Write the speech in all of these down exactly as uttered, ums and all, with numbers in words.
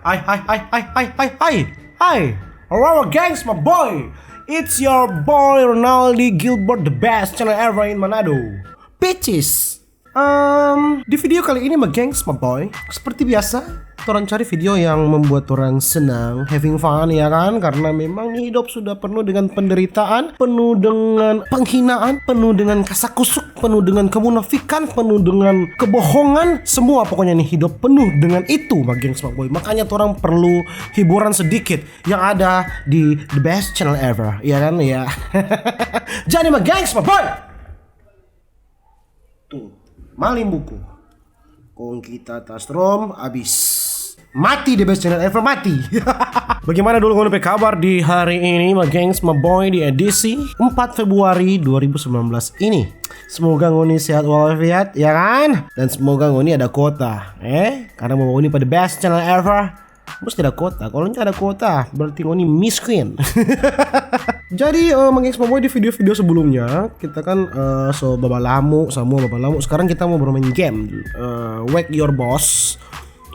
Hai, hai, hai, hai, hai, hai, hai. Hai. Hello, gengs, my boy. It's your boy Ronaldi Gilbert, the best channel ever in Manado. Peaches. Em, di video kali ini, my gengs, my boy, seperti biasa, torang cari video yang membuat orang senang, having fun, ya kan? Karena memang hidup sudah penuh dengan penderitaan, penuh dengan penghinaan, penuh dengan kasakusuk, penuh dengan kemunafikan, penuh dengan kebohongan. Semua pokoknya nih hidup penuh dengan itu, my gengs, my boy. Makanya torang perlu hiburan sedikit yang ada di the best channel ever, ya kan? Ya. Jadi, my gengs, my boy. Tuh, maling buku. Kong kita tas rom abis. Mati the best channel ever, mati. Bagaimana dulu ngoni pe kabar di hari ini, my gengs, my boy, di edisi empat Februari dua ribu sembilan belas ini? Semoga ngoni sehat walafiat, ya kan? Dan semoga ngoni ada kuota, eh? Karena mau ngoni pa the best channel ever, mesti ada kuota. Kalau nggak ada kuota, berarti ngoni miskin. Jadi, eh, my gengs, my boy, di video-video sebelumnya, kita kan, eh, so babalamu, samua babalamu. Sekarang kita mau bermain game, eh, Whack Your Boss.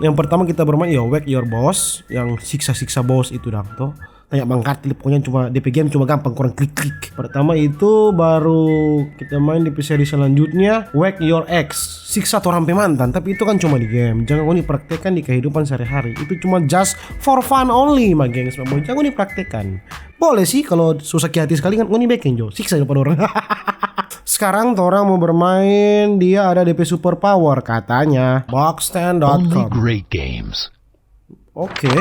Yang pertama kita bermain, ya, Whack Your Boss, yang siksa-siksa bos itu dang, toh. Tanya mangarti, pokoknya cuma D P game cuma gampang, kurang klik-klik. Pertama itu, baru kita main di seri selanjutnya, Whack Your Ex, siksa torang pe mantan. Tapi itu kan cuma di game, jangan ngoni praktekkan di kehidupan sehari-hari. Itu cuma just for fun only, my gengs, my boy. Jangan ngoni praktekkan. Boleh sih, kalau so saki hati sekali kan ngoni beking jo, siksa jo pa dorang. Sekarang torang mau bermain, dia ada D P super power katanya. Boxten dot com. Only great games. Oke.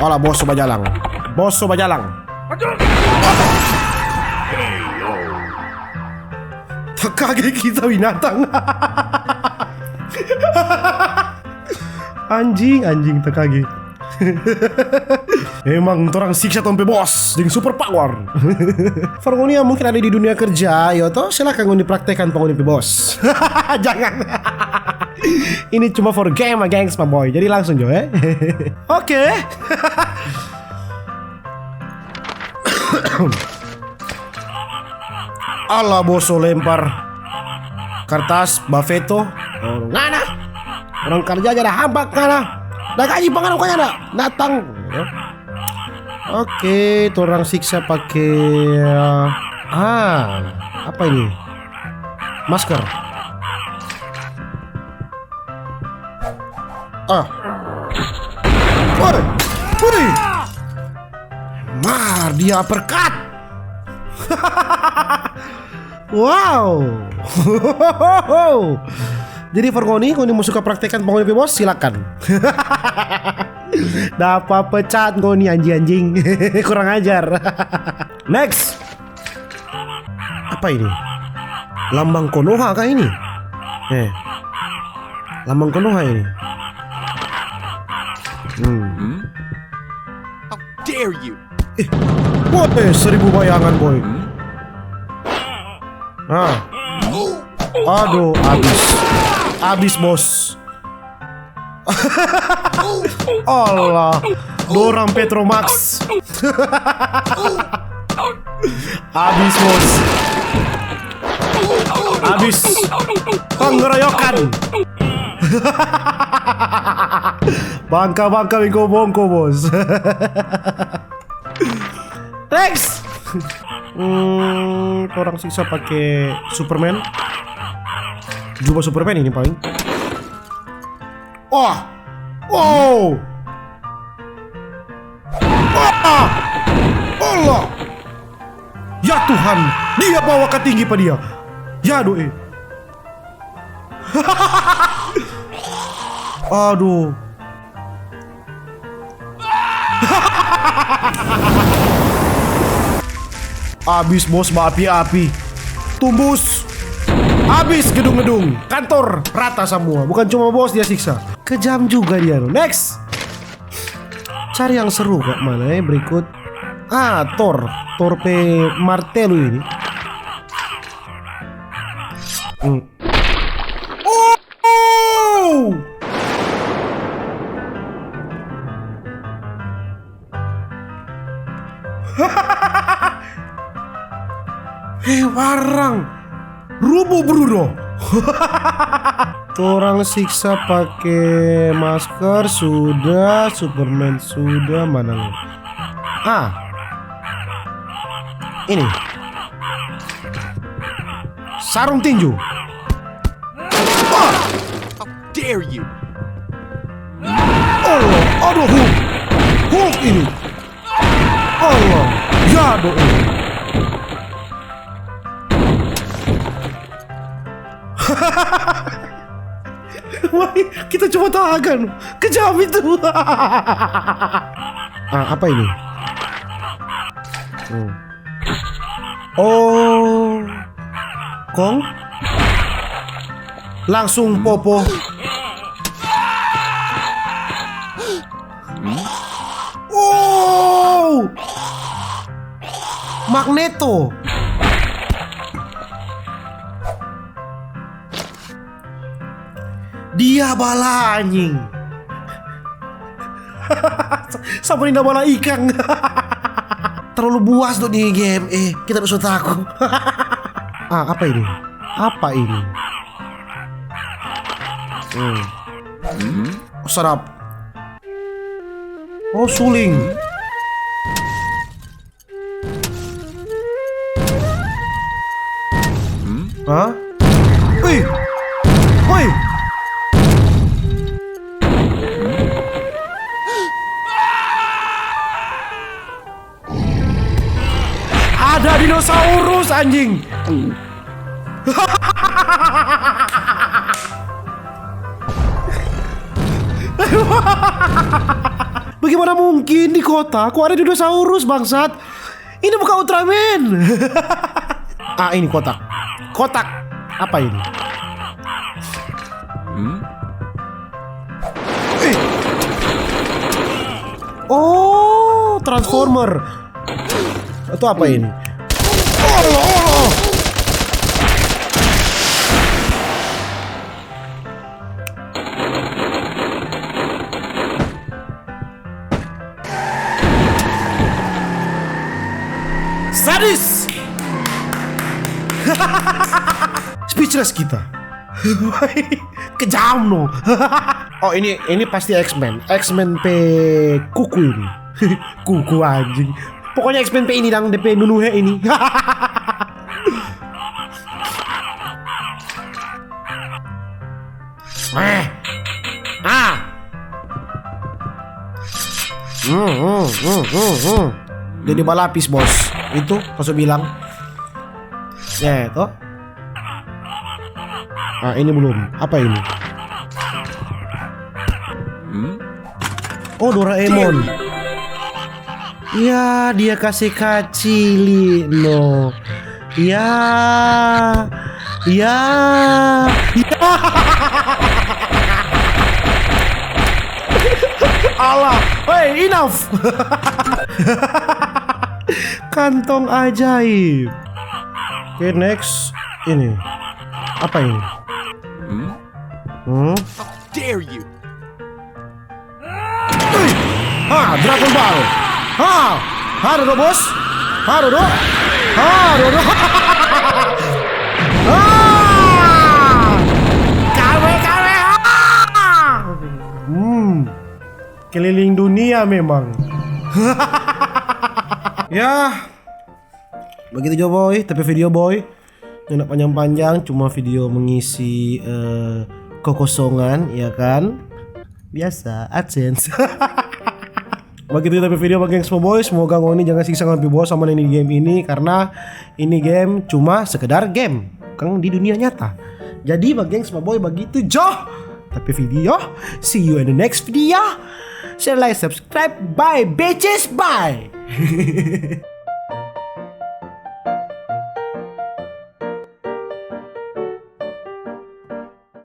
Alah, bos so bajalang. Bos so bajalang. Takage kita binatang. Anjing, anjing, takage. Emang torang siksa tong pe bos deng super power. For ngoni yang mungkin ada di dunia kerja, yo to, silakan ngoni praktekkan pa ngoni pe bos. Jangan. Ini cuma for game, my gengs, my boy. Jadi langsung jo, eh. Oke. Alah, bos so lempar kartas, bafeto. Oh, ngana. Orang karja aja ada hampa ngana. Da gaji pa ngana, kong ngana datang. Oke, torang siksa pake, eh, ah, apa ini? Masker. Ah. Woi, woi. Mar, dia uppercut. Wow. Jadi for ngoni, ngoni mo suka praktekkan pa ngoni pe bos, silakan. Dapa pecat ngoni, anjing-anjing. Kurang ajar. Next. Apa ini? Lambang Konoha kah ini? Eh. Lambang Konoha ini. Hmm. How dare you? Eh, what, eh, seribu bayangan, boy. Ah. Aduh, abis. Abis, bos. Allah. Dorang Petromax. Abis, bos. Abis. Pengeroyokan. Bangka-bangka, bengko-bongko, bos. Rex. Hmm, torang siksa pake Superman. Juba Superman ini paling. Wah. Wow. Wah. Allah. Ya Tuhan, dia bawa katinggi pa dia. Ya doe. Aduh. Abis bos baapi-api. Tumbus. Abis gedung-gedung. Kantor rata samua. Bukan cuma bos dia siksa. Kejam juga dia. Next. Cari yang seru kok, mana, eh, berikut. Ah, Thor. Thor pe martelu ini. Hmm. Oh! Hei, warang. Rubo Bruno. Orang siksa pake masker sudah, Superman sudah, mana lagi? Ah. Ini. Sarung tinju. Ah! How dare you? Allah, aduh, Hulk. Hulk ini. Allah, ya doa. Wah, kita cuma tahan. Kejam itu. Ah, apa ini? Hmm. Oh. Kong? Langsung popo. Oh! Magneto. Dia bala anjing. Sama ninda bala ikang. Terlalu buas do di game. Eh, kita harus taku. Ah, apa ini? Apa ini? Hmm. Oh, sarap. Oh, suling. Hah? Wih! Woi! Ada dinosaurus, anjing! Bagaimana mungkin di kota kok ada dinosaurus, bangsat? Ini bukan Ultraman. Ah, ini kotak. Kotak. Apa ini? Hmm? Eh. Oh, Transformer. Itu apa ini? Allah, Allah. Sadis. Speechless kita. Kejam no. Oh, ini, ini pasti X-Men. X-Men pe kuku ini. Kuku anjing. Pokoknya X-Men pe ini dang, depe nunuhe ini. Eh. Ah. Hmm, hmm, hmm, hmm, hmm. Jadi balapis, bos. Itu, kau so bilang. Ya, toh. Ah, ini belum. Apa ini? Hmm? Oh, Doraemon. Ya, dia kasih kacili, no. Ya. Ya. Ya. Allah. Hey, enough. Kantong ajaib. Oke, next. Ini. Apa ini? Hmm? Hmm? How dare you? Ui! Ha, Dragon Ball. Ha! Ha, dodo, bos. Ha, dodo. Ha, dodo. Ha! Kawe, kawe, ha! Hmm. Keliling dunia memang. Ya. Begitu jo, boy, tapi video, boy. Nyanda panjang-panjang, cuma video mengisi, eh, kekosongan, ya kan? Biasa, AdSense. Begitu tapi video, bagitu, semua boy, semoga ngoni jangan siksa ngampi bos sama di game ini, karena ini game cuma sekedar game, kang, di dunia nyata. Jadi, bagitu, semua boy, begitu jo. Tapi video, see you in the next video. Share, like, subscribe, bye bitches, bye.